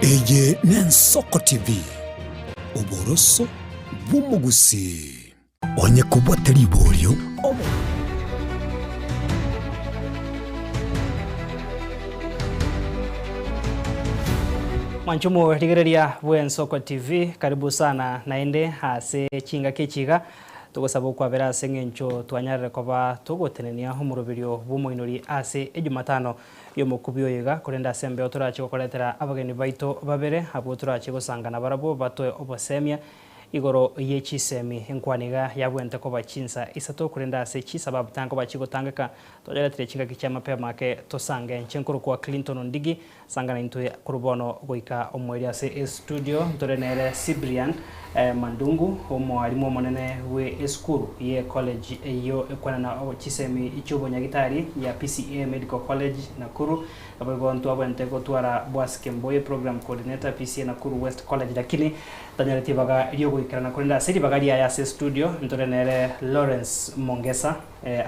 Eye n'Ensoko TV, oboroso bw'omogusii. Onye kobwate riborio obo. Mwanchumo rigereria bw'Ensoko TV, karibu sana naende ase chingaki echi iga togosaba okwabera ase eng'encho twanyarire koba togotenenia omoroberio bw'omoinori ase ejumatano y'omokubi oyo iga korende ase embeo torache gokoretera abageni baito babere abwo torache gosangana barabwo batoe obosemia Igoro ye chisemi, enkwana iga yabwenerete koba chinsa isato, korende ase chisababu tankoba chigotangeka, twacharetire chingaki chia mapema ake tosange. Inche nkorokwa Clinton Ondigi, sangana intwe korwa bono goika omoerio ase estudio. Ntore nere Cyprian Mandungu, omoalimu omonene bwe esukuru ye college eyio ekwanana chisemi chi'obonyagitari ya PCEA Medical College Nakuru. Naboigo ntwabwenerete gotwara Boaz Kemboye, Program Coordinator, PCEA Nakuru West College, lakini Tanyareti ribaga ri'ogoikerana, korende ase ribaga riaye ase estudio ntore nere Lawrence Mongesa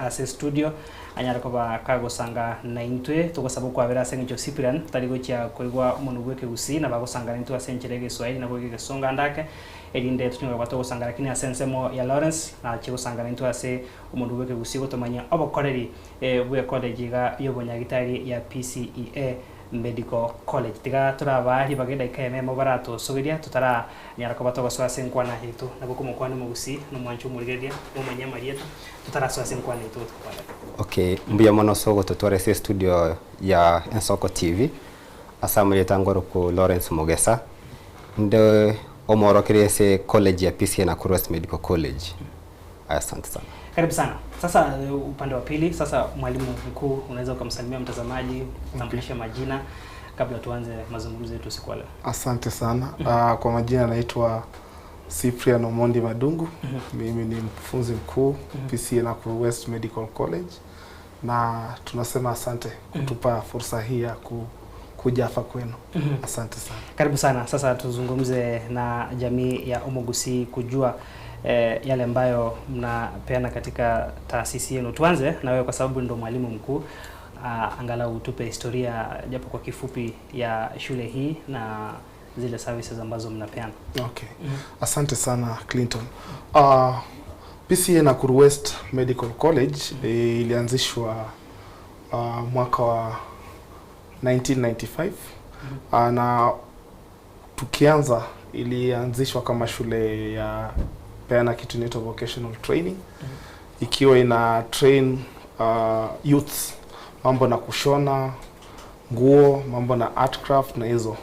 ase estudio anyare koba kagosanga naintwe. Togosaba okwabera ase eng'encho Cyprian tari gochia koigwa omonwa bw'ekegusii, nabo agosanga naintwe ase enchera y'egeswahili naboigo egesongo ande ake, erinde tonyare koba togosanga. Lakini ase ensemo ya Lawrence nachie gosanga naintwe ase omonwa bw'ekegusii gotomanyia obokoreri bw'ecollege iga y'obonyagitari ya PCEA. Medical College. Tiga torabaa ribaga edaika eyemo eyemo baratosogeria totaranyara koba togosoa ase enkwana yaito. Nabo komokwana omogusii na omwanchi omorigereria momanye amarieta totarasoa ase enkwana yaito gotokwana. Okay, mbuya mono ase ogototwara ase estudio ya Ensoko TV. Ase amarieta ngoroku Lawrence Mogesa, inde omoorokereria ase college ya PCEA Nakuru West Medical College. Asante sana. Karibu sana. Sasa upande wa pili, sasa mwalimu mkuu unaweza ukamsalimia mtazamaji, utambulishe majina kabla tuanze mazungumzo yetu usiku wa leo. Asante sana. Kwa majina naitwa Cyprian Omondi Madungu. Mimi ni mkufunzi mkuu PCEA Nakuru West Medical College, na tunasema asante kutupa fursa hii ya kuja hapa kwenu. Asante sana. Karibu sana. Sasa tuzungumze na jamii ya Omogusi kujua yale ambayo mnapeana katika taasisi yenu. Tuanze na wewe kwa sababu ndo mwalimu mkuu. Angalau utupe historia japo kwa kifupi ya shule hii na zile services ambazo mnapeana. Okay. Asante sana Clinton. PCEA Nakuru West Medical College ilianzishwa mwaka wa 1995 na tukianza ilianzishwa kama shule ya peana kitu inaitwa vocational training, ikiwa ina train youths mambo na kushona nguo, mambo na art craft na hizo.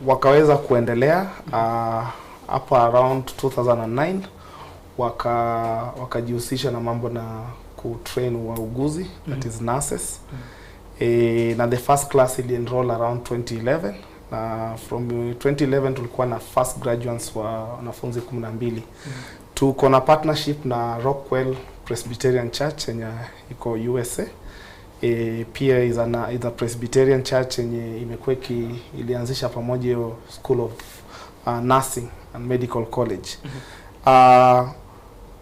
Wakaweza kuendelea hapo around 2009 wakajihusisha na mambo na kutrain wauguzi, that is nurses. Na the first class ili enroll around 2011, na from 2011 tulikuwa na first graduates wa wanafunzi 12. Tuko na partnership na Rockwell Presbyterian Church yenye iko USA. Pia is a Presbyterian Church yenye imekuwa ilianzisha pamoja hiyo School of Nursing and Medical College.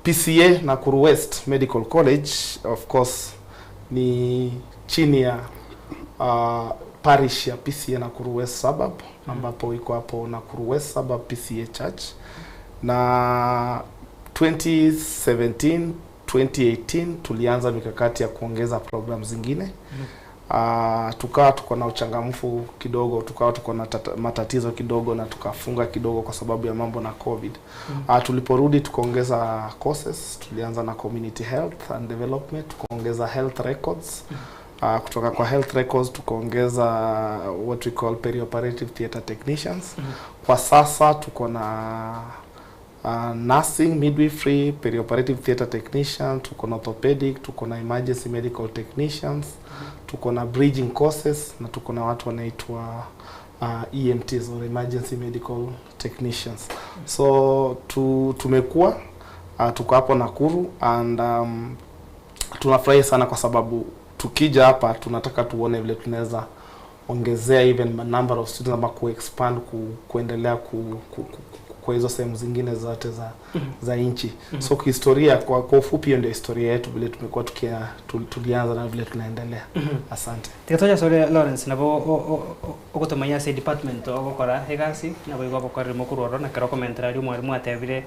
PCEA Nakuru West Medical College of course ni chini ya parish ya PCEA Nakuru West Suburb, ambapo iko hapo Nakuru West Suburb PCEA Church. Na 2017 2018 tulianza mikakati ya kuongeza program zingine. Tukawa tuko na uchangamfu kidogo, tukawa tuko na matatizo kidogo na tukafunga kidogo kwa sababu ya mambo na COVID. Tuliporudi tukaongeza courses, tulianza na community health and development, tukaongeza health records. Kutoka kwa health records tukaongeza what we call perioperative theater technicians. Kwa sasa tuko na nursing, midwifery, perioperative theater technician, tuko na orthopedic, tuko na emergency medical technicians, tuko na bridging courses na tuko na watu wanaitwa EMTs or emergency medical technicians. So tumekuwa tuko hapo Nakuru and tunafurahi sana kwa sababu tukija hapa tunataka tuone vile tunaweza ongezea even number of students ama kuexpand kuendelea kwa hizo sehemu zingine zote za nchi. So kihistoria, kwa ufupi, hiyo ndio historia yetu vile tumekuwa tulianza na vile tunaendelea. Asante. Tigatoja sore Lawrence nabo ogotomanya ase department ogokora egasi nabo igo ogokorera mokorwa na kero komentera ri mwarimu atebire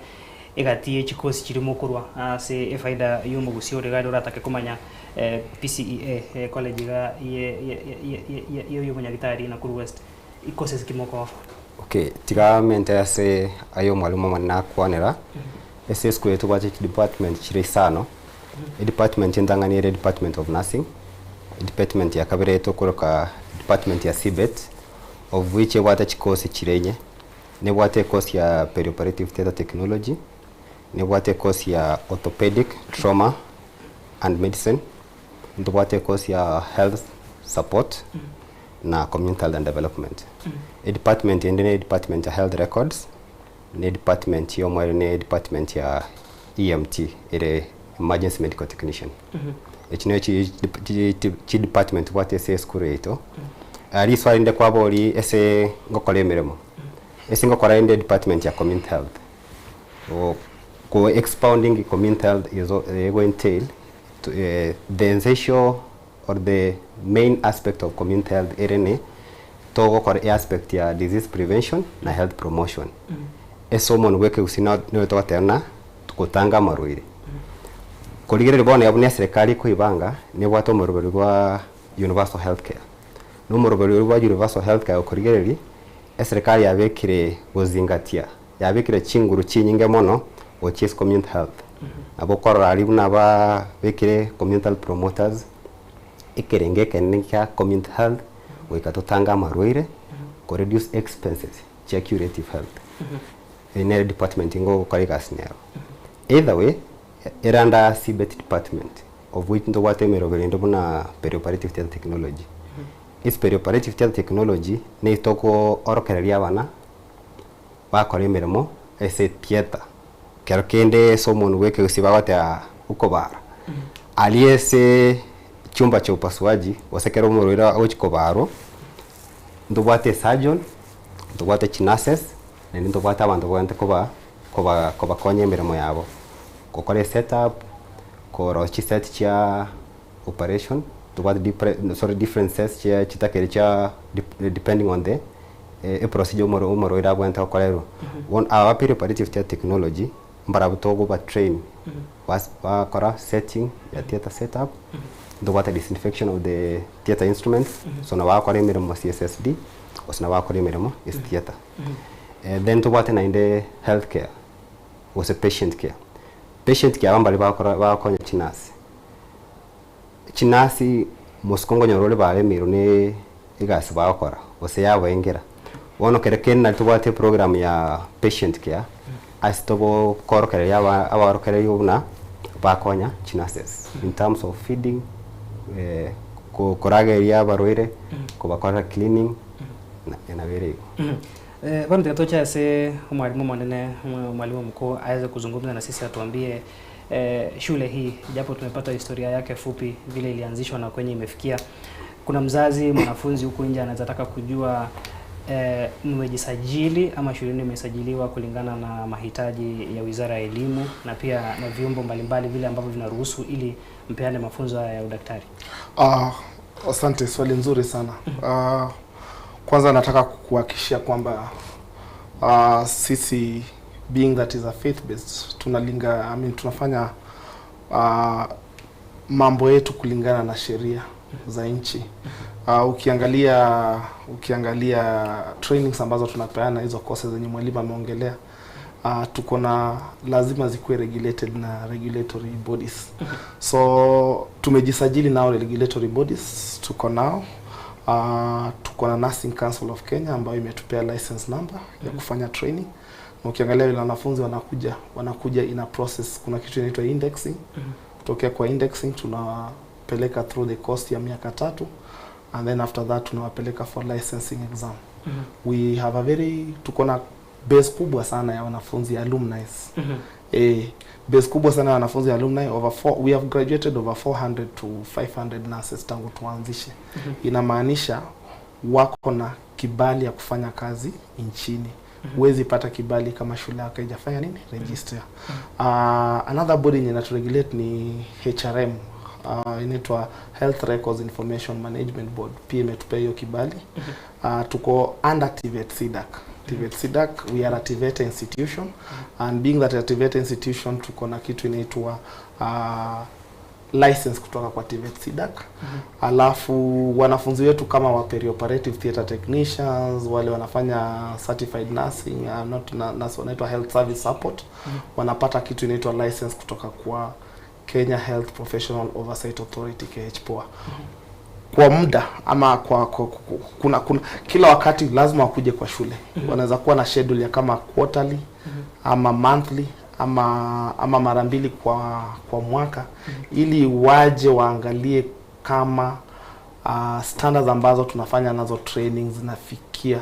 egati chikosi chiri mokorwa ase efaida y'omogusi ore gari oratake kumanya PCEA college ga ye ye y'omunyagitari Nakuru West ikoses kimoko. Okay, tiga mente ase ayo mwalimu manna kwanera ese school yetu bache department chiri sano. Department entang'anire Department of Nursing, department ya kabere tokoroka department ya CBET, of which ebwate chikosi chirenye nebwate course ya perioperative theater technology, nebwate course ya orthopedic trauma and medicine, ntobwate course ya health support na community health and development. Department ende ne department ya health records, ne department yomwere ne department ya EMT ere emergency medical technician. Ekino chi department bwate ese school yeto ari swali nde kwabori ese ngokora emirimo ese ngokora ende department ya community health. O ko expounding community health is go entail to, the essential or the main aspect of community health erene togo kora aspect ya disease prevention na health promotion. Esomon weke usina niwe togatena tukutanga marwire kuligirira bona yabune serikali kuibanga ni bwato murubiri rwa universal health care no murubiri rwa universal health care kuligirira serikali yabekire guzingatia yabekire chinguru chinyinge mono which is community health. Nabo korora ari naba bekire community health promoters ikerenge keneka community health wikatutanga marwire ko reduce expenses cha curative health. Ine department ngo korega sinero either way eranda CBET department of which ndo watemero belendo buna perioperative theater technology. Is perioperative theater technology ne itoko orokereria abana bakora emirimo ese theater kero kende someone weke usibawate ukobara aliese chumba cha upasuaji wasekero murwira ochikobaro ndobwate surgeon ndobwate nurses nende ndobwate abantu bwante koba koba koba konye emirimo yabo kokore setup koro chi set cha operation ndobwate different differences cha chitakere cha depending on the procedure murwira bwante kokorero one our perioperative theater technology mbarabutogo ba train was bakora setting ya theater setup ndobwate disinfection of the theater instruments. So na wakora emirimo CSSD osina wakora emirimo is theater. Then tobwate na inde healthcare was a patient care. Patient care abambali bakora bakonya chinasi chinasi mosikongo nyorole balemiro ne igasi bakora ose yabengera wono kereken na tobwate program ya patient care asitobo korokere yaba abarokere yobuna bakonya chinases in terms of feeding, korageria barwire kobakora cleaning na bere. Bwana tukatocha ase mwalimu mwanene mwalimu mkuu aweze kuzungumza na sisi atuambie shule hii japo tumepata historia yake fupi vile ilianzishwa na kwenye imefikia. Kuna mzazi mwanafunzi huku nje anaweza taka kujua mmejisajili ama shuleni imesajiliwa kulingana na mahitaji ya Wizara ya Elimu na pia na vyombo mbalimbali vile ambavyo vinaruhusu ili mpeane mafunzo ya udaktari. Asante, swali nzuri sana. Kwanza nataka kukuhakikishia kwamba sisi being that is a faith based tunalinga, I mean, tunafanya mambo yetu kulingana na sheria za nchi. Ukiangalia trainings ambazo tunapeana, hizo courses zenye mwalimu ameongelea, tuko na lazima zikuwe regulated na regulatory bodies. So tumejisajili nao regulatory bodies, tuko nao. Tuko na Nursing Council of Kenya ambayo imetupea license number ya kufanya training. Na ukiangalia wale wanafunzi wanakuja in a process, kuna kitu inaitwa indexing. Kutokea kwa indexing tunawapeleka through the course ya miaka 3, and then after that tunawapeleka for licensing exam. We have a very, tuko na base kubwa sana ya wanafunzi alumni. Base kubwa sana ya wanafunzi alumni, we have graduated over 400 to 500 nurses tangu tuanzishe. Inamaanisha wako na kibali ya kufanya kazi nchini. Huwezi pata kibali kama shule yako haijafanya nini, register. Another body yenye inaturegulate ni HRM, inaitwa Health Records Information Management Board, pia imetupea hiyo kibali. Tuko under TVET CDAC. TVET CDAC, we are a TVET institution, and being that a TVET institution, tuko na kitu inaitwa license kutoka kwa TVET CDAC. Alafu wanafunzi wetu kama wa perioperative theater technicians, wale wanafanya certified nursing, not nurse, wanaitwa health service support, wanapata kitu inaitwa license kutoka kwa Kenya Health Professional Oversight Authority, KHPOA. Kwa muda ama kwa kuna kila wakati lazima wakuje kwa shule. Wanaweza kuwa na schedule ya kama quarterly ama monthly ama mara mbili kwa mwaka, ili waje waangalie kama standards ambazo tunafanya nazo training zinafikia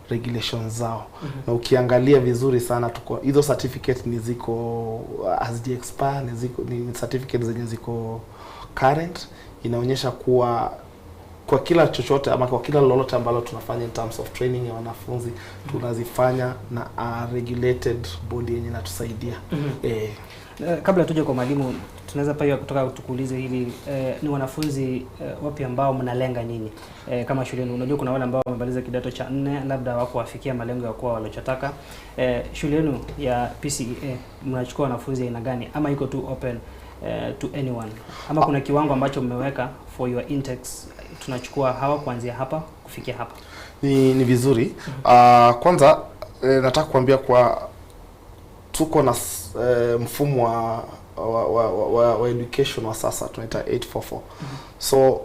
regulations zao. Na ukiangalia vizuri sana, tuko hizo certificate ni ziko hazija expire, ni certificate zenye ziko current. Inaonyesha kuwa kwa kila chochote ama kwa kila lolote ambalo tunafanya in terms of training ya wanafunzi, tunazifanya na a regulated body yenye inatusaidia. Kabla tuje kwa mwalimu, tunaweza pia kutoka tukuulize hili, ni wanafunzi wapi ambao mnalenga nyinyi kama shuleni? Unajua kuna wale ambao wamemaliza kidato cha nne, labda wako wafikia malengo ya kuwa walichotaka. Shule yenu ya PCEA mnachukua wanafunzi aina gani, ama iko tu open to anyone, ama kuna kiwango ambacho mmeweka for your intakes, tunachukua hawa kuanzia hapa kufikia hapa? Ni vizuri. Kwanza nataka kuambia kwa tuko na mfumo wa education wa sasa tunaita 844. So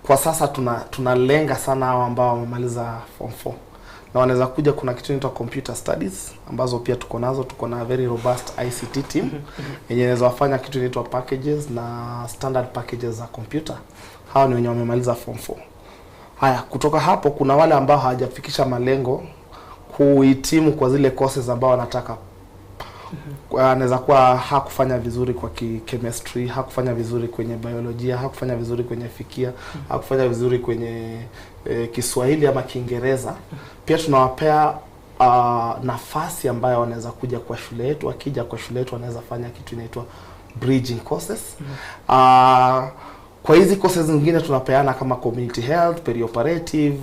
kwa sasa tunalenga sana hao ambao wamemaliza form 4 na wanaweza kuja. Kuna kitu inaitwa computer studies ambazo pia tuko nazo. Tuko na very robust ICT team yenye inaweza wafanya kitu inaitwa packages na standard packages za computer. Hao ni wenye wamemaliza form 4. Haya, kutoka hapo kuna wale ambao hawajafikisha malengo kuhitimu kwa zile courses ambao wanataka. Anaweza kuwa hakufanya vizuri kwa chemistry, hakufanya vizuri kwenye biolojia, hakufanya vizuri kwenye fikia, hakufanya vizuri kwenye Kiswahili ama Kiingereza. Pia tunawapea nafasi ambayo wanaweza kuja kwa shule yetu. Wakija kwa shule yetu wanaweza fanya kitu inaitwa bridging courses. Kwa hizi courses zingine tunapeana kama community health, perioperative,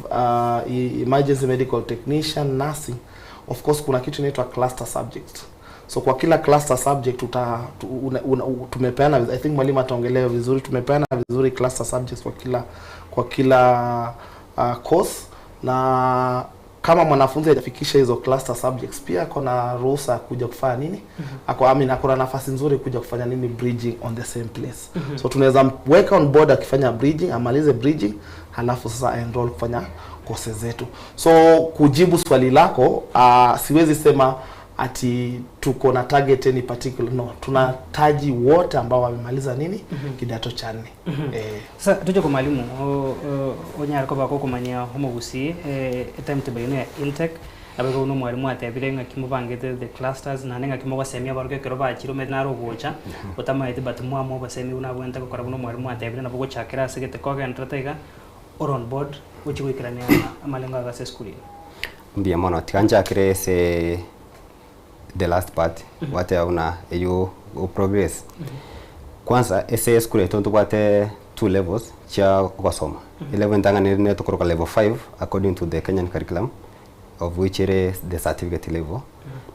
emergency medical technician, nursing. Of course kuna kitu inaitwa cluster subject. So kwa kila cluster subject uta, tu, una, una, u- tumepeana, I think mwalimu ataongelea vizuri, tumepeana vizuri cluster subjects kwa kila course, na kama mwanafunzi hajafikisha hizo cluster subjects, pia ako na ruhusa ya kuja kufanya nini, ako, I mean, ako na nafasi nzuri kuja kufanya nini, bridging on the same place. So tunaweza weka on board akifanya bridging, amalize bridging, halafu sasa enroll kufanya courses zetu. So kujibu swali lako, siwezi sema ati tuko na target any particular, no, tunataji wote ambao wamemaliza nini, kidato cha nne. Sasa tuje kwa mwalimu onyara ko bako kumanya homogusi timetable ino ya intake abego uno mwalimu atebire ng'aki mubangete the clusters nane ng'aki mugosemia baruke kero bachire omanyete naro ogocha otamaete, but mwamo obosemi buna abwenerete gokora buna mwalimu atebire nabo gochakera ase gete kogenderete iga or on board gochi goikerania amalengo ase esukuru eye. Mbuya mono. Tiga nchakire ase the last part gwateba buna eywo go progress. Kwanza ase esukuru yaito ntobwate two levels chia gosoma. Elevel entang'ani nere tokoroka level 5 according to the Kenyan curriculum, of which ere the certificate level,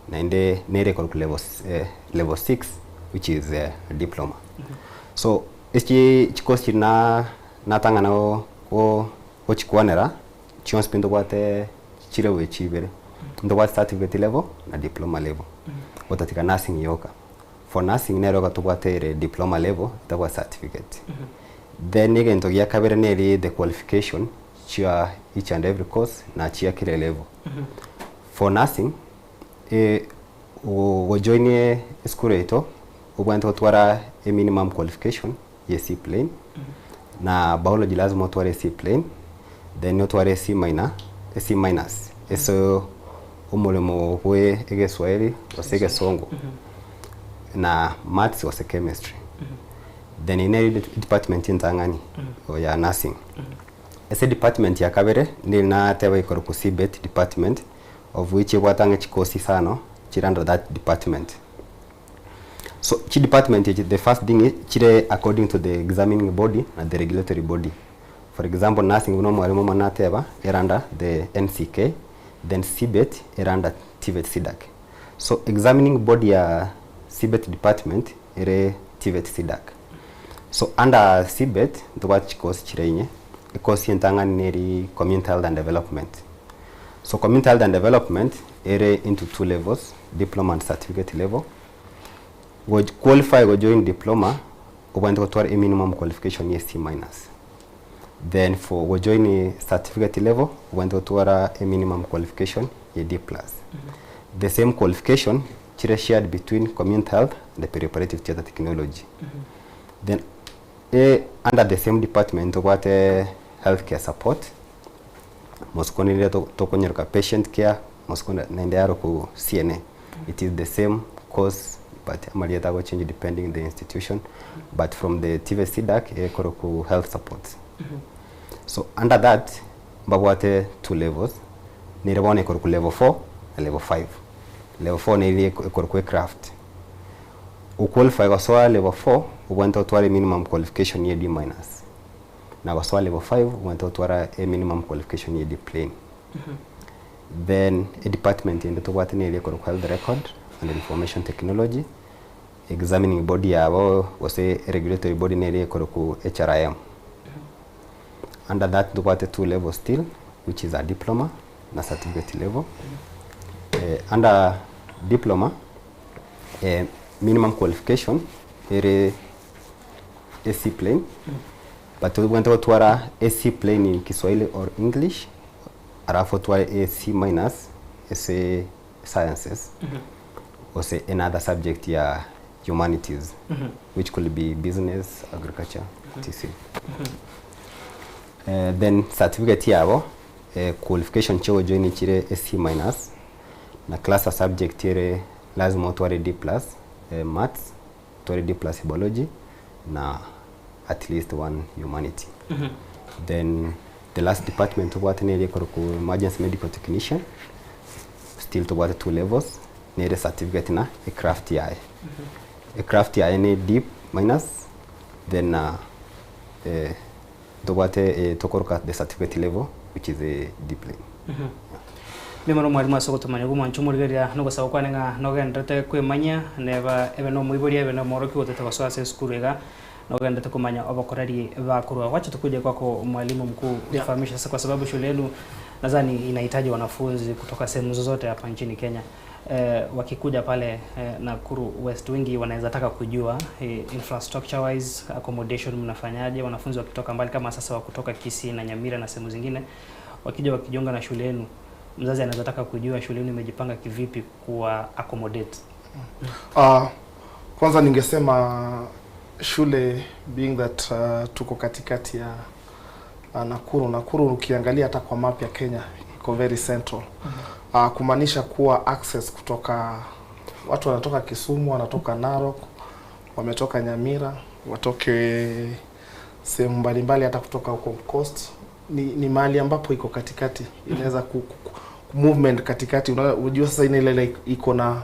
naende nere ekoroka level 6, which is diploma. So echi chikosi chiri na natang'ana gochikwanera chionsi pi, ntobwate chilevel chibere, ntobwate certificate level na diploma level, gotatika nursing yoka. For nursing nero gatobwate ere diploma level, etabwa certificate. Then egento gia kabere neri the qualification chia each and every course na chia kila level. For nursing, gojoinie esukuru yaito obwenerete gotwara a minimum qualification ya C plain, na biology lazima otware C plain, then otware C minor, C minus eso omoremo bwe egeswahili gose egesongo, na maths gose chemistry. Then ine department entang'ani ya nursing. Ase department ya kabere niri nateba ikoro ku CBET department. Of which ebwate chikosi isano chiri under that department. So chi department echi, the first thing is chire according to the examining body and the regulatory body. For example, nursing buna omwarimu omone ateba ere under the NCK, then CBET ere under TVET CDAC. So examining body ya CBET department ere TVET CDAC. So under CBET ntobwate chikosi chire inye, ekosi entang'ani neri community health and development. So community health and development ere into two levels, diploma and certificate level. Go qualify go join diploma obwante gotwara a minimum qualification ye C minus. Then for go join a certificate level obwante gotwara a minimum qualification ye D plus. The same qualification chire shared between community health and the perioperative theater technology. Then under the same department tobwate healthcare support, moskonire tokonyeroka patient care, moskone naende yaro ku CNA. It is the same course but amarieta go change depending the institution, but from the TVET CDAC ekoro ku health support. So under that mbabwate two levels, nire bono ekoro ku level 4 na level 5. Level 4 nire ekoro ku craft. Uqualify gosoa level 4 ubwante otware minimum qualification ye D minus, na gosoa level 5 ubwante otwara a minimum qualification ye D plain. Then a department ende tobwate nire ekoro ku health record and information technology. Examining body yabo gose regulatory body nere ekoro ku HRIM. Under that tobwate two levels still, which is a diploma na certificate level. Under diploma minimum qualification ere AC plain, but ubwante otwara AC plain in Kiswahili or English, alafu otware AC minus SA sciences or say another subject ya humanities, which could be business, agriculture, etc. Then certificate yabo qualification cheo join chire AC minus na class ya subject ere lazima otware D plus maths, otware D plus biology na at least one humanity. Then the last department tobwate nere ekoro ku emergency medical technician, still tobwate two levels, nere certificate na a craft yaye. A craft yaye ne D minus, then tobwate tokoroka the certificate level, which is a D plane. Mimoro mwarimu ase ogotomanya bwa omwancho omorigereria nogosaba kwane ng'a nogenderete kwemanya neba ebe na omoibori ebe na omworokia ogotete gosoa ase esukuru iga nogenderete kumanya obokoreri bakorwa. Wacha tukuje kwako mwalimu mkuu, tufahamishe sasa, kwa sababu shule yenu nadhani inahitaji wanafunzi kutoka sehemu zozote hapa nchini Kenya. Wakikuja pale Nakuru West wengi wanaweza taka kujua infrastructure wise accommodation mnafanyaje, wanafunzi wakitoka mbali kama sasa wa kutoka Kisii na Nyamira na sehemu zingine wakija wakijiunga na shule yenu, mzazi anaweza taka kujua shule yenu imejipanga kivipi kuwa accommodate. Kwanza ningesema shule being that tuko katikati ya Nakuru. Nakuru ukiangalia hata kwa map ya Kenya iko very central. Kumaanisha kuwa access kutoka watu wanatoka Kisumu, wanatoka Narok, wametoka Nyamira, watoke sehemu mbalimbali hata kutoka huko Coast, ni mahali ambapo iko katikati, inaweza movement katikati. Unajua sasa ile like iko na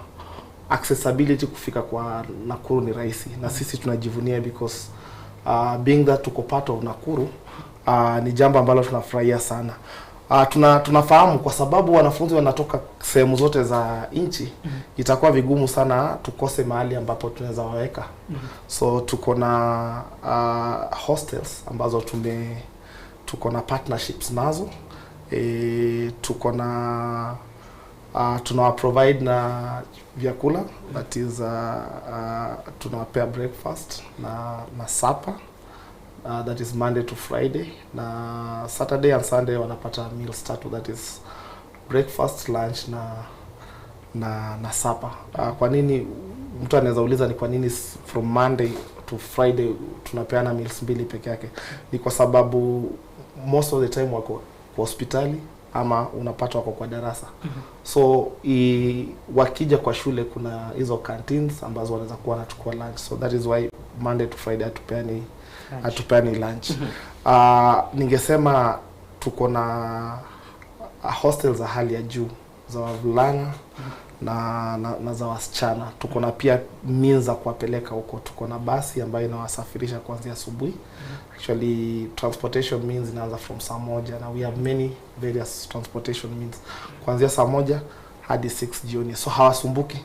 accessibility kufika kwa Nakuru ni rahisi, na sisi tunajivunia because being that tuko part of Nakuru, ni jambo ambalo tunafurahia sana. Tunafahamu kwa sababu wanafunzi wanatoka sehemu zote za nchi, itakuwa vigumu sana tukose mahali ambapo tunaweza waweka. So tuko na hostels ambazo tuko na partnerships nazo. Tuko na tunawa provide na vyakula, that is tunawapea breakfast na supper, that is Monday to Friday, na Saturday and Sunday wanapata meals tatu, that is breakfast, lunch na supper. Kwa nini mtu anaweza uliza ni kwa nini from Monday to Friday tunapeana meals mbili peke yake? Ni kwa sababu most of the time wako kwa hospitali ama unapata wako kwa darasa. So wakija kwa shule kuna hizo canteens ambazo wanaweza kuwa wanachukua lunch. So that is why Monday to Friday hatupeani Lunch. Hatupeani lunch. Ningesema tuko na hostel za hali ya juu. za wavulana na za wasichana. Tuko na pia means za kuwapeleka huko. Tuko na basi ambayo inawasafirisha kuanzia asubuhi. Actually, transportation means inaanza from saa 1, na we have many various transportation means kuanzia saa 1 hadi 6 jioni, so hawasumbuki.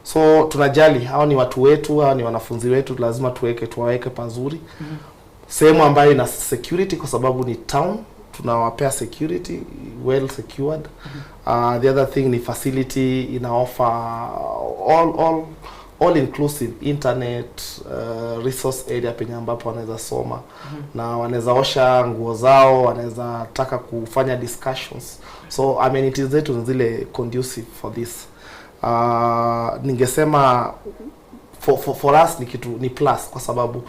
So tunajali hao ni watu wetu, hao ni wanafunzi wetu, lazima tuwaweke pazuri, sehemu ambayo ina security, kwa sababu ni town, tunawapea security, well secured. The other thing ni facility ina offer all inclusive internet, resource area penye ambapo wanaweza soma na wanaweza osha nguo zao, wanaweza taka kufanya discussions. So amenities zetu ni zile conducive for this. Ningesema for us ni kitu ni plus, kwa sababu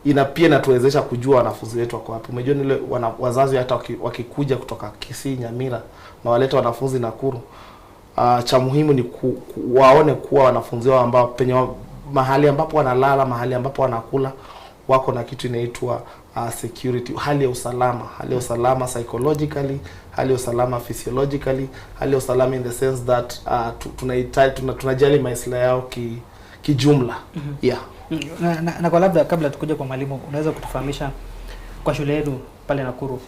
ina pia inatuwezesha kujua wanafunzi wetu wako wapi. Umejua nile wazazi hata wakikuja kutoka Kisii, Nyamira na waleta wanafunzi Nakuru, cha muhimu ni waone kuwa wanafunzi wao ambao penye mahali ambapo wanalala, mahali ambapo wanakula, wako na kitu inaitwa security, hali ya usalama, hali ya usalama psychologically, hali ya usalama physiologically, hali ya usalama in the sense that tunahitaji tunajali maslahi yao kijumla. Yeah. Na kwa labda kabla tukuja kwa mwalimu, unaweza kutufahamisha kwa shule yenu pale Nakuru,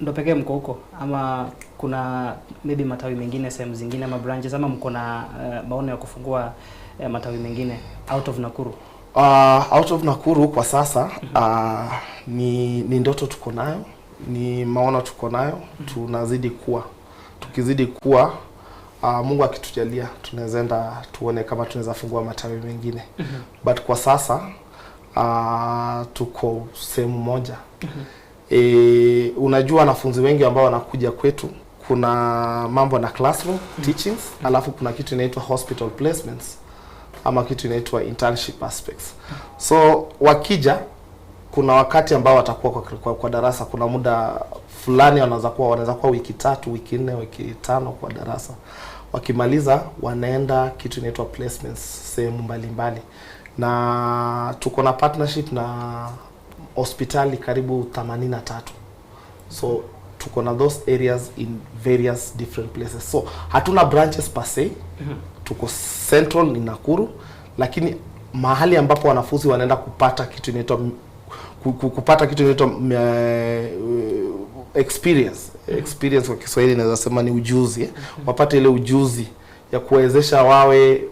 ndo pekee mko huko ama kuna maybe matawi mengine sehemu zingine ama branches, ama mko na maono ya kufungua matawi mengine out of Nakuru? Out of Nakuru kwa sasa ni ndoto tuko nayo, ni maono tuko nayo, tunazidi kuwa. Tukizidi kuwa, Mungu akitujalia, tunaweza enda tuone kama tunaweza fungua matawi mengine. But kwa sasa tuko sehemu moja. Unajua wanafunzi wengi ambao wanakuja kwetu, kuna mambo na classroom teachings, alafu kuna kitu inaitwa hospital placements ama kitu inaitwa internship aspects. So wakija, kuna wakati ambao watakuwa kwa darasa, kuna muda fulani wanaweza kuwa wiki 3, wiki 4, wiki 5 kwa darasa. Wakimaliza wanaenda kitu inaitwa placements sehemu mbalimbali, na tuko na partnership na hospitali karibu 83, so tuko na those areas in various different places. So hatuna branches per se, tuko central ni Nakuru, lakini mahali ambapo wanafunzi wanaenda kupata kitu inaitwa experience. Experience kwa Kiswahili naweza sema ni ujuzi, eh? Wapate ile ujuzi ya kuwezesha wawe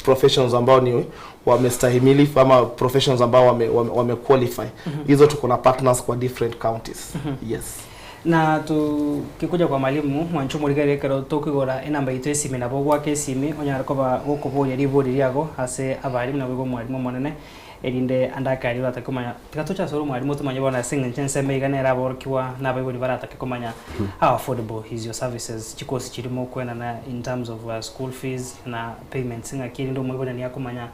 professionals ambao ni wamestahimili ama professionals ambao wame qualify. Hizo tuko na partners kwa different counties, yes. Na tukikuja kwa mwalimu mwancho rigari kero tukigora enamba itu esimi nabo gwaka esimi onyara koba gukuburia riburi riago ase abarimu nabo igo mwalimu monene erinde andakari uratake kumanya tika tuchasoro mwalimu tumanye bona ase ng'encho ensemo iga nere aborokigwa na abaibori baratake kumanya how affordable is your services, chikosi chirimo kwenana in terms of school fees na payments, ng'aki erinde omoibori niakomanya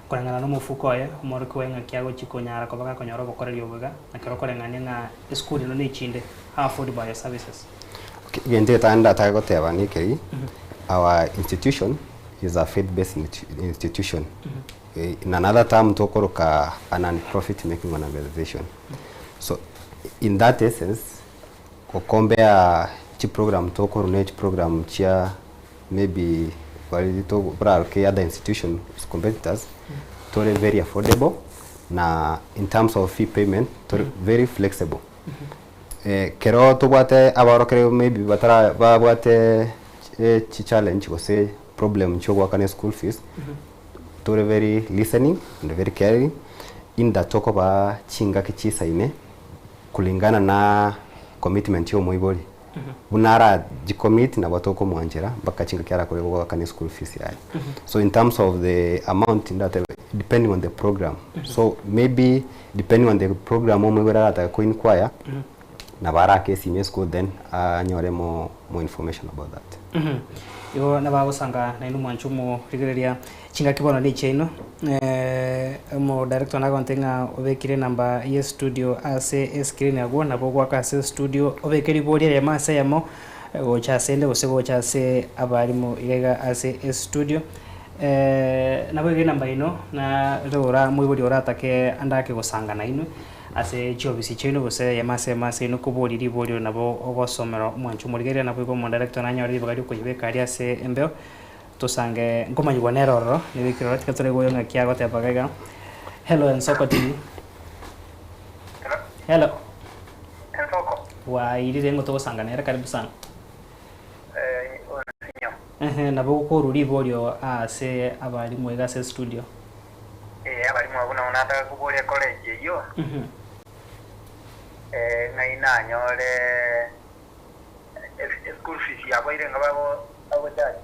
koreng'ana na omofuko oye omworokiwa eng'aki agochikonyara koba gakonyora obokoreria oboiga na kero koreng'ania ng'a eschool eno na echinde, how affordable are your services? Okay, gente tanda goteba ni kei our institution is a faith-based institution. In another term tokoroka a non-profit making organization. So in that essence, kokombea chi program tokoro ne chi program chia maybe walito ke other institution competitors, tore very affordable na in terms of fee payment tore very flexible. Kero tobwate abarokere maybe batara babwate chi challenge gose problem chogwakane school fees, tore very listening and very caring in that toko ba chinga kichisaine kulingana na commitment yo moibori bunara jicommit na batoko mwanjera mpaka chinga kyara kore gwakane school fees yaye. So in terms of the amount in that, depending on the program, so maybe depending on the program omoibori arataka ko inquire na barake senior school, then anyore more information about that. Igo nabagosanga nainu mwanchumo rigereria chinga kibono ni chaino mo director nagonte ng'a obekire namba ye studio ase screen yago nabo gwaka ase studio obekeri boria ya masa yamo gocha sende gose gocha ase abarimo igega ase studio nabo ige namba ino na rora muibori oratake andake gosanga nainu. Ase chiobisi chino gose yamase mase no kubori riborio nabo ogosomero mwanchu murigeria nabo igo director nanyore ribagari kuyibeka ari ase embeo tosange nkomanyigwa neroro nibikirora tikatore goyo ngakia goteba gaiga. Hello Ensoko TV. Hello. Hello. Ensoko. Wairire ngo togosanga nera karibu sana. Osinyo. Nabo ko riborio ase abarimu iga ase studio. Abarimu abuna unataka kuboria college iyo. Na inanyore school fees yabaire ngabo abo charge.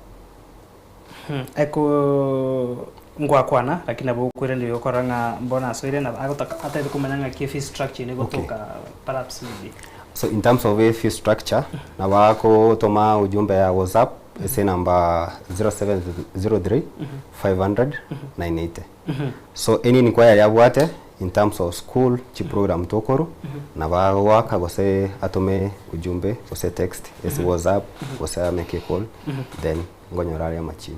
Eko ngwakwana lakini abo kwire ndio koranga mbona soire na agotaka atari kumenya nga fee structure ni gotoka perhaps maybe. So in terms of a fee structure na wako toma ujumbe ya WhatsApp ese number 0703 500 980. So any inquiry yabwate in terms of school chi program tokoro na waka gose atome ujumbe gose text ese WhatsApp gose make a call then ngonyora ya machi.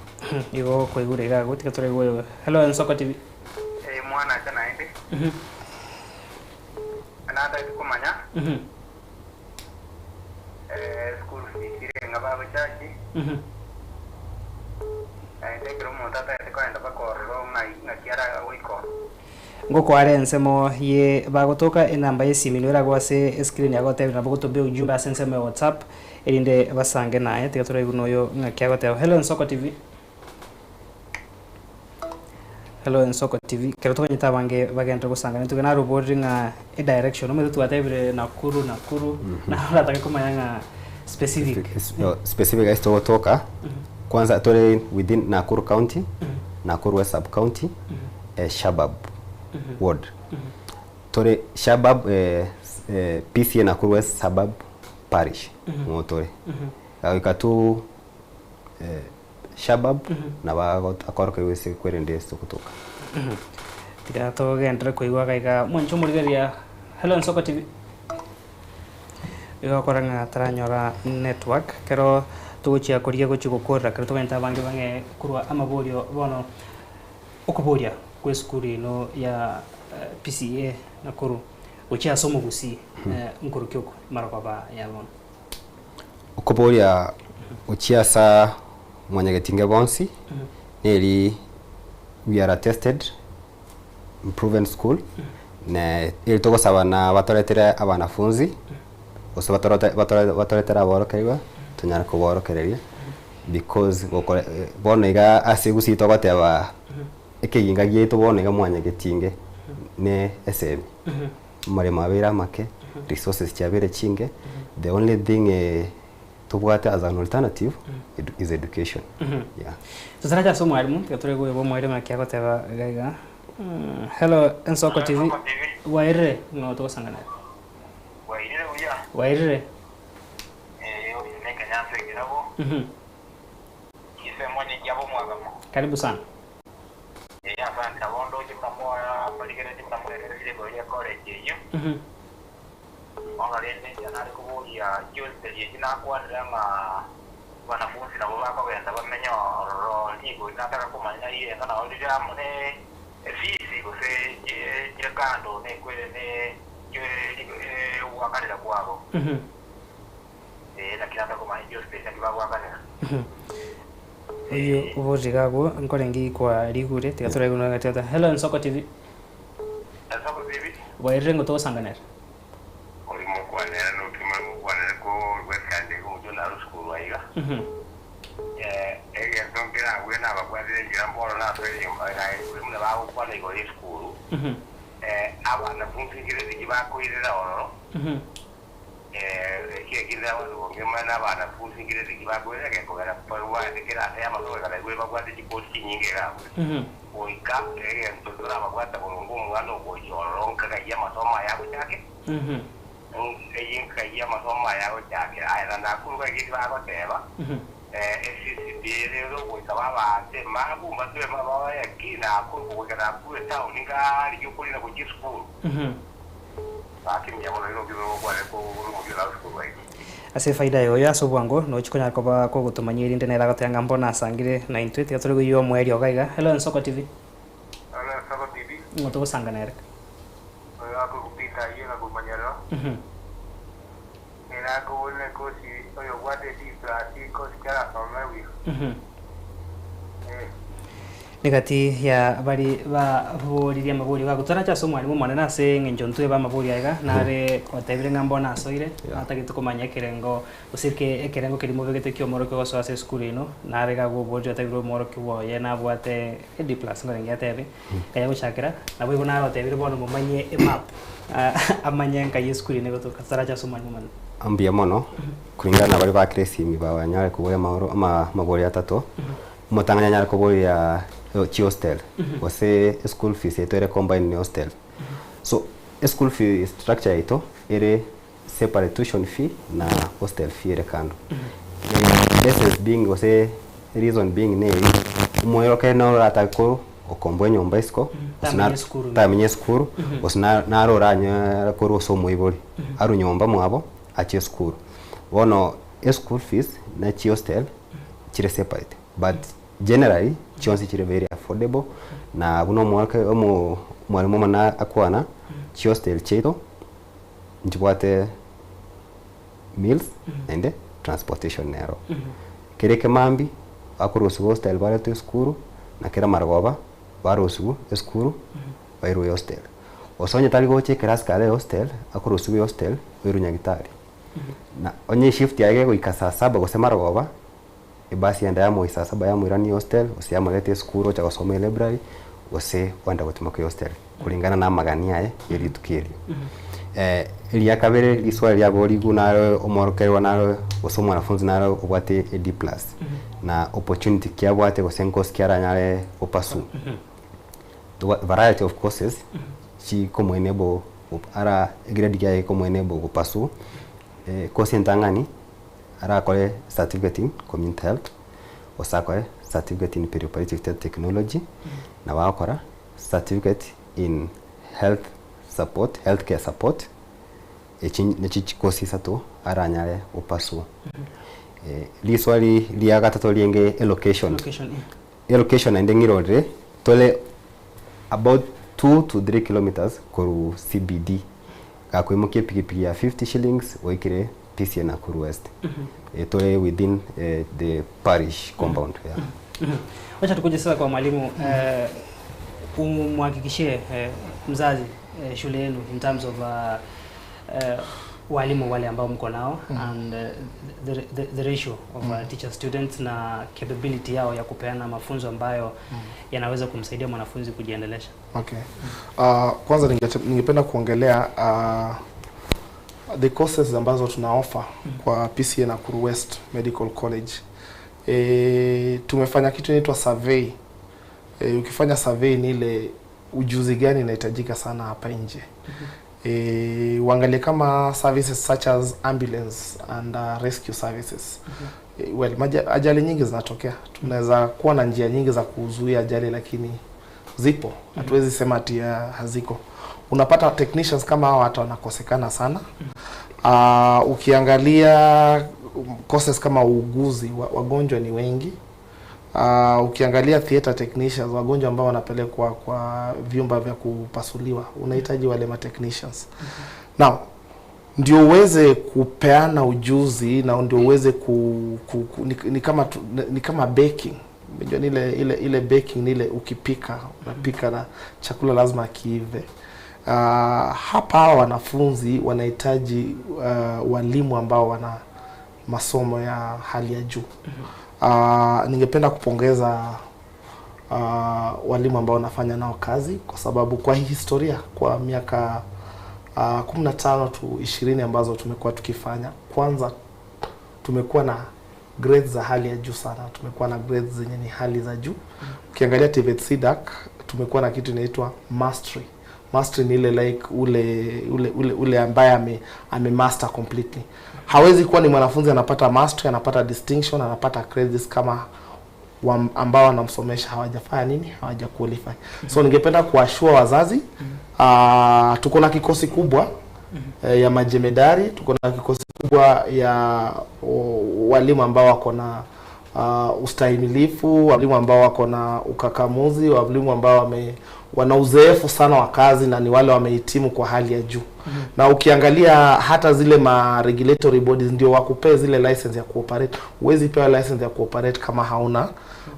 Igo koigure iga gotika tore goyo. Hello Ensoko TV. Mwana kana ende. Anata kumanya. School fees ire ngaba charge. Ende kero motata ende kwenda bakorero na kiara wiko. Ngoko are nsemo ye bagotoka enamba yesimi nwera gwase screen yagote na bagotobe ujumbe ase nsemo ya WhatsApp erinde basange naye tigatora iguno ngakia gote. Hello Ensoko TV. Hello Ensoko TV kero tokanyita bange bagenda gusanga nituge na rubori nga e direction ometu twatebire Nakuru Nakuru na urataka kumanya nga specific specific as toka kwanza tore within Nakuru County, Nakuru West Sub County, Shabab ward. Tore Shabab PCA Nakuru West Suburb Parish motore. Ikatu Shabab na ba akoroke wese kwerende kutoka. Tiga togendre kuigwa gaiga mwancho murigeria. Hello Ensoko TV. Igo koranga taranyora network kero tuguchia koria gochi gokora kero togenta bange bange kurwa amaborio bono okuboria kwe skuru ino ya PCA Nakuru gochia somo gusi nkuru kyoko marokoba ya bono okuboria gochia sa mwanyagetinge bonsi neri we are tested proven school ne iri togosaba na batoretere abanafunzi gose batoretera aborokerwa tunyara kuborokereria because bono iga ase gusi togoteba ekiginga gietu bono iga mwanyagetinge ne SM mare mabera make resources chabere chinge the only thing tubwate as an alternative is education. Yeah. So saraja so mwalimu tikatore go bo mwalimu akiagoteba gaiga. Hello Ensoko TV. Waire no togosanga naye. Waire uya. Waire. Neka nyanse kirabo. Kise mwenye jabo mwagamo. Karibu sana. Asante abondo chimnamoa paligere chimnamoa ile goya college iyo. Ongalende janari kubuya Tuesday yina kwanira nga wanafunzi nabo bakagenda bamenya ro ligo nataka kumanya iye ngana olija mune fees gose jirekando ne kwere ne wakalira kwabo. Lakini nataka kumanya Tuesday nakibawakalira. Iyo ubojigago nkorengi kwa ligure tigatora guno gatata. Hello Ensoko TV. Ensoko TV. Waire ngo tosanganera. Olimo kwanera no kimamo kwanera ko wekande ko jona ruskuru aiga. Ege ndonkera gwena bagwadire ngira mboro na twere nyuma muna bawo kwana igo skuru. Abana funzingire dibakoirera ororo. Kiekira ngema abana funzingire dibakoirera gekogera parwa ndikira ate amasoga kana gwe bagwate chikoti nyinge gabwe. Oika ntotora bagwata bolongo omwana ogoyororo nkakaiya amasomo yabo chake. Eyinka ya masomo yabo chake aya Nakuru kagiti bagoteba SCCB rero goika babate magumba twe mababa ya kina Nakuru goika Nakuru town ngari yukuri na kuji school. Ase faida yo ya sobwango no chikonya koba ko gutumanyiri ndene ragatanga mbona asangire na intwe tigatore guyo mweri ogaiga. Hello Ensoko TV. Hello Ensoko TV. Ngoto sanga nerek. Oya ko kupita Ninakubone kosi oyo gwate D plus kosi kera somewi. Nikati ya bari ba boririe amabori bagutara cha somo mwalimu mwanene ase eng'encho ntwe ba amabori aiga nare otebire ng'a mbona asoire atagete komanya ekerengo gose ekerengo kerimo begete kia omorokia gosoa ase esukuru eno nare gagoboria otebire omorokia bwoye nabwate e D plus ngorenge atebe kaya gochakera nabo igo nare otebire bono momanye emap amanye nkai esukuru eno gotoka tara cha somo mwalimu mwanene. Ambia mono kulingana na bari bakire esimi bawanyare kuboria amahoro ama mabori atatu omotang'ani anyare kuboria chi hostel gose school fees yetu ere combine ni hostel. So school fee structure yaito ere separate, tuition fee na hostel fee ere kando. Basis being gose reason being ne omweroke norata okombwa enyomba isiko Tamenye esukuru. Tamenye esukuru gose naro oranyara korwa ase omoibori aru nyomba mwabo achie esukuru. Bono eschool fees na chi hostel chire separate, but generally chionsi chire very affordable na buno omwaka omo mwalimu omona akwana chi hostel chiaito nchibwate meals naende transportation nero kere kemambi bakorusiwa hostel baretwa esukuru na kera marogoba barusiwa esukuru bairwe hostel. Gose onye tari gocha ekerasi kare hostel akorusiwa hostel oirwe nyagitari na onye shift yaye goika saa saba gose marogoba ebasi yenda yamoi saa saba yamoirania hostel gose yamoreta esukuru ocha gosoma elibrary gose kwenda gotimoka hostel kulingana na amagani aye ya rituko erio. Eria kabere riswali riaborigu naro omworokerwa naro gose omwanafunzi naro obwate a D plus na opportunity kiabwate gose enkosi kiaranyare opasu variety of courses chikomoenable ara grade kiaye komoenable gopasu course entang'ani arakore certificate in community health gose akore certificate in perioperative technology na wakora certificate in health support, healthcare support. Echi nechi chikosi isatu aranyare opasu. Liswali lia gatatu rienge allocation. Location. Allocation naende ng'irorere tole about 2 to 3 kilometers koru CBD gakuimukia pikipiki ya 50 shillings oikire PCEA Nakuru West. Tole within the parish compound, yeah. Wacha tukuje sasa kwa mwalimu, umhakikishie mzazi shule yenu in terms of walimu wale ambao mko nao and the ratio of teacher students na capability yao ya kupeana mafunzo ambayo yanaweza kumsaidia mwanafunzi kujiendelesha. Okay. Kwanza ningependa kuongelea the courses ambazo tuna offer kwa PCEA Nakuru West Medical College. Tumefanya kitu inaitwa survey. Ukifanya survey ni ile ujuzi gani inahitajika sana hapa nje. Uangalie kama services such as ambulance and rescue services. Well, ajali nyingi zinatokea. Tunaweza kuwa na njia nyingi za kuzuia ajali lakini zipo. Hatuwezi sema ati haziko. Unapata technicians kama hawa hata wanakosekana sana. Ukiangalia courses kama uuguzi, wagonjwa ni wengi. Ukiangalia theater technicians, wagonjwa ambao wanapelekwa kwa vyumba vya kupasuliwa, unahitaji wale ma technicians. Now, ndio uweze kupeana ujuzi na ndio uweze ku, ku, ku ni kama baking. Unajua ni ile baking ni ile ukipika, unapika na chakula lazima kiive. Hapa hawa wanafunzi wanahitaji walimu ambao wana masomo ya hali ya juu. Ningependa kupongeza walimu ambao wanafanya nao kazi kwa sababu kwa hii historia kwa miaka 15 tu 20 ambazo tumekuwa tukifanya, kwanza tumekuwa na grades za hali ya juu sana, tumekuwa na grades zenye ni hali za juu. Ukiangalia TVET CDACC tumekuwa na kitu inaitwa mastery. Mastery ni ile like ule ambaye ame master completely. Hawezi kuwa ni mwanafunzi anapata mastery, anapata distinction, anapata credits kama ambao wanamsomesha hawajafanya nini, hawaja qualify. So ningependa kuassure wazazi tuko na kikosi kubwa ya majemedari, tuko na kikosi kubwa ya walimu ambao wako na ustahimilifu, walimu ambao wako na ukakamuzi, walimu ambao wana uzoefu sana wa kazi na ni wale wamehitimu kwa hali ya juu. Na ukiangalia hata zile ma regulatory bodies ndio wakupee zile license ya kuoperate. Huwezi pewa license ya kuoperate kama hauna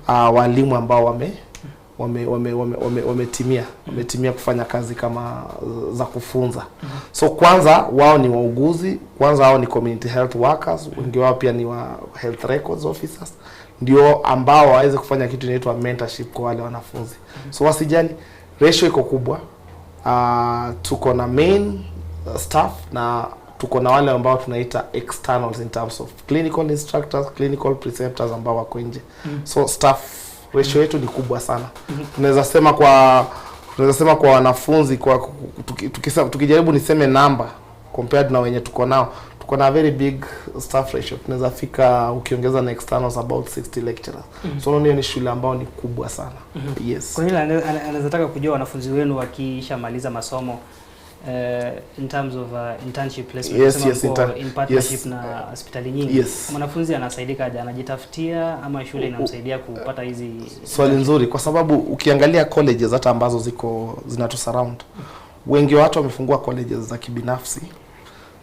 walimu ambao wametimia kufanya kazi kama za kufunza. So kwanza wao ni wauguzi, kwanza wao ni community health workers, wengi wao pia ni wa health records officers, ndio ambao waweze kufanya kitu inaitwa mentorship kwa wale wanafunzi. So wasijali, ratio iko kubwa. Tuko na main staff na tuko na wale ambao tunaita externals in terms of clinical instructors, clinical preceptors ambao wako nje. So staff ratio yetu ni kubwa sana. Tunaweza sema kwa wanafunzi, kwa tukijaribu niseme namba compared na wenye tuko nao, tuko na very big staff ratio. Tunaweza fika ukiongeza na externals about 60 lecturers. So hiyo ni shule ambao ni kubwa sana. Yes. Kwa hiyo anaweza taka kujua wanafunzi wenu wakishamaliza masomo in terms of internship placement, yes, yes, in partnership na hospitali nyingi. Yes. Mwanafunzi anasaidika aje? Anajitafutia ama shule inamsaidia kupata hizi? Swali nzuri, kwa sababu ukiangalia colleges hata ambazo ziko zinatusurround, wengi watu wamefungua colleges za kibinafsi,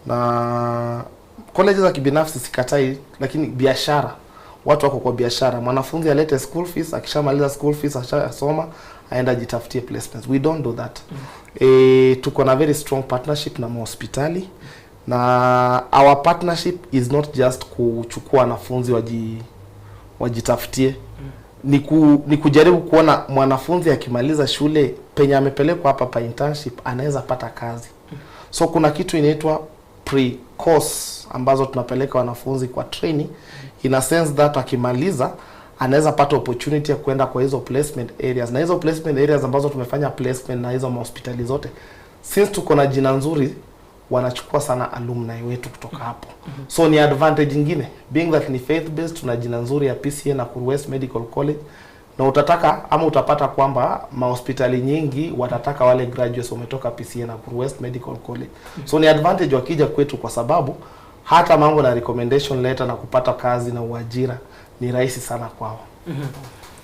na colleges za kibinafsi sikatai, lakini biashara, watu wako kwa biashara. Mwanafunzi alete school fees, akishamaliza school fees ashasoma aenda jitafutie placements. We don't do that. Tuko na very strong partnership na hospitali, na our partnership is not just kuchukua wanafunzi wajitafutie. Ni kujaribu kuona mwanafunzi akimaliza shule penye amepelekwa hapa pa internship anaweza pata kazi. So kuna kitu inaitwa pre-course ambazo tunapeleka wanafunzi kwa training, in a sense that akimaliza anaweza pata opportunity ya kwenda kwa hizo placement areas, na hizo placement areas ambazo tumefanya placement na hizo hospitali zote, since tuko na jina nzuri, wanachukua sana alumni wetu kutoka hapo. So ni advantage nyingine, being that ni faith based, tuna jina nzuri ya PCEA Nakuru West Medical College, na utataka ama utapata kwamba mahospitali nyingi watataka wale graduates wametoka PCEA Nakuru West Medical College. So ni advantage wakija kwetu, kwa sababu hata mambo na recommendation letter na kupata kazi na uajira ni rahisi sana kwao.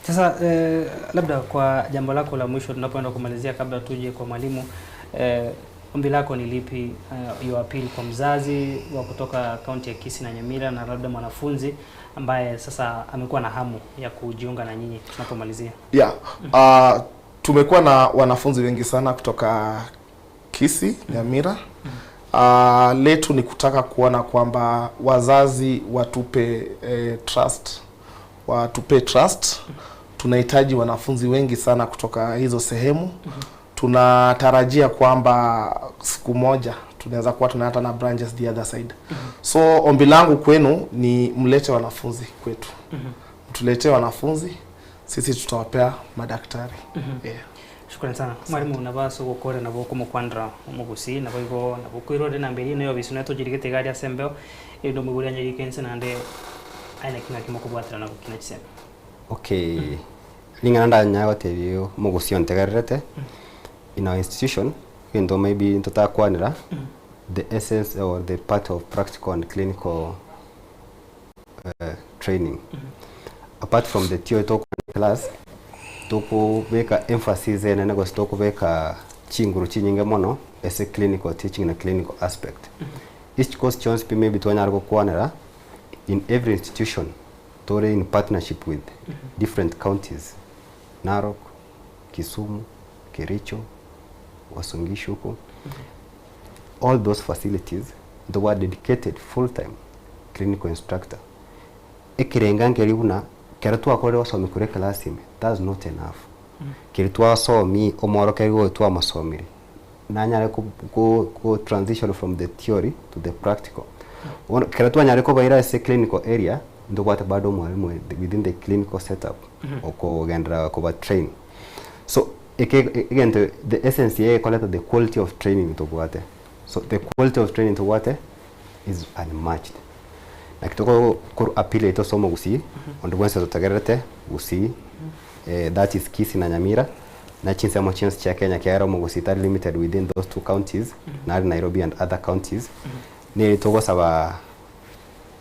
Sasa labda kwa jambo lako la mwisho tunapoenda kumalizia, kabla tuje kwa mwalimu, ombi lako ni lipi, your appeal kwa mzazi wa kutoka kaunti ya Kisii na Nyamira, na labda mwanafunzi ambaye sasa amekuwa na hamu ya kujiunga na nyinyi tunapomalizia? Yeah. Tumekuwa na wanafunzi wengi sana kutoka Kisii, Nyamira. Letu ni kutaka kuona kwamba wazazi watupe trust, watupe trust. Tunahitaji wanafunzi wengi sana kutoka hizo sehemu. Tunatarajia kwamba siku moja tunaweza kuwa tunahata na branches the other side. So ombi langu kwenu ni mlete wanafunzi kwetu. Mtuletee wanafunzi, sisi tutawapea madaktari. Yeah. Shukrani sana. Mwalimu, nabaso gukora nabo kumukwandra umugusi nabo igo nabo kwirore na mbere nayo bisuna tujirigete gari asembeo ndo muguri anyagikense nande aina kina kimokubwatira nabo kina chisembe. Okay. Lingana ndanya gotebio mugusi ontegererete in our institution into maybe ntotakwanira the essence or the part of practical and clinical training. Apart from the theoretical class, tukubeka emphasis ene gose tukubeka chinguru chinyinge mono as a clinical teaching na clinical aspect. Each course chance maybe twanyara gokwanira in every institution tore in partnership with different counties, Narok, Kisumu, Kericho, Uasin Gishu huko. All those facilities they were dedicated full time clinical instructor. Ekirenga nkeribuna kera twakore wasomi kure class ime, that's not enough. Keri twasomi omoro keri go twamasomire nanyare ku transition from the theory to the practical. Kera twanyare ko baira ese clinical area ndo kwata bado mwalimu within the clinical setup oko gendra ko ba train. So again the essence here call it the quality of training to kwate. So the quality of training to kwate is unmatched. Na kitoko ko appeal ito somo gusi ondo gwense tutagerete gusi that is Kisii na Nyamira na chinse mo chinse cha Kenya kiaro mugusi tari limited within those two counties na Nairobi and other counties. Ni togo saba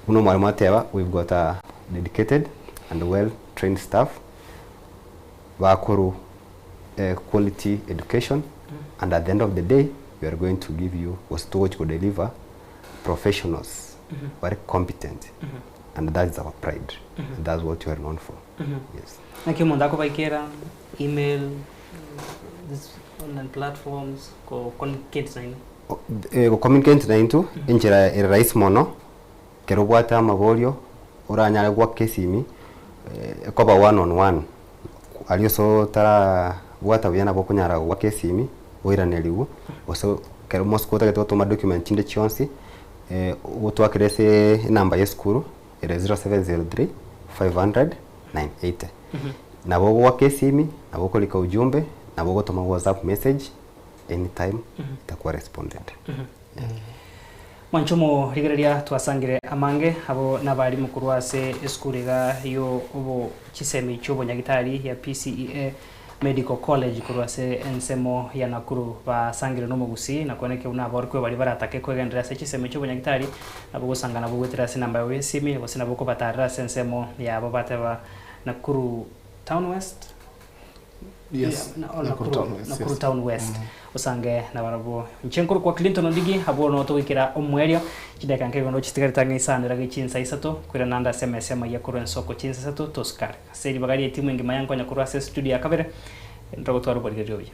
uno mwalimu ateba, we've got a dedicated and well trained staff bakuru quality education and at the end of the day we are going to give you was to deliver professionals very competent and that is our pride and that's what we are known for. Yes. Naki omonto akobaikera email, this online platforms ko communicate naino? Go communicate naintu enchera ere rahisi mono kero obwate amaborio oranyare gwaka esimi ekoba one on one ario so tara bwata buya nabo okonyara gwaka esimi oiraneriwu gose kero mosiko otagete gotoma document chinde chionsi otwakire ase enamba ya esukuru ere 0703 500 980 nabo ogwaka esimi nabo okorika ujumbe nabo ogotoma WhatsApp message anytime itakuwa responded. Mwanchomo rigereria twasangire amange abo nabari mukuru ase esukuru iga yo obo chisemi ch'obonyagitari ya PCEA Medical College korwa ase ensemo ya Nakuru basangire n'omogusi na kuoneke buna aborokwe bari baratake kwegendera ase chisemi ch'obonyagitari nabo gosanga nabo gwetera ase namba yabo y'esimi gose nabo kobatarera ase ensemo yabo bateba Nakuru Town West. Yes. Yeah, na, Nakuru Town West. Nakuru Yes. Town West. Osange na barabo nchenkuru kwa Clinton Ondigi abo no tugikira omwerio chideka nke gono chitigarita ng'isanira gichinsa isato kwira nanda SMS ya korwa ensoko chinsa isato toskar seri bagari etimu engima yankonya korwa ase studio ya kabere ndogotwara oborigereria obuya.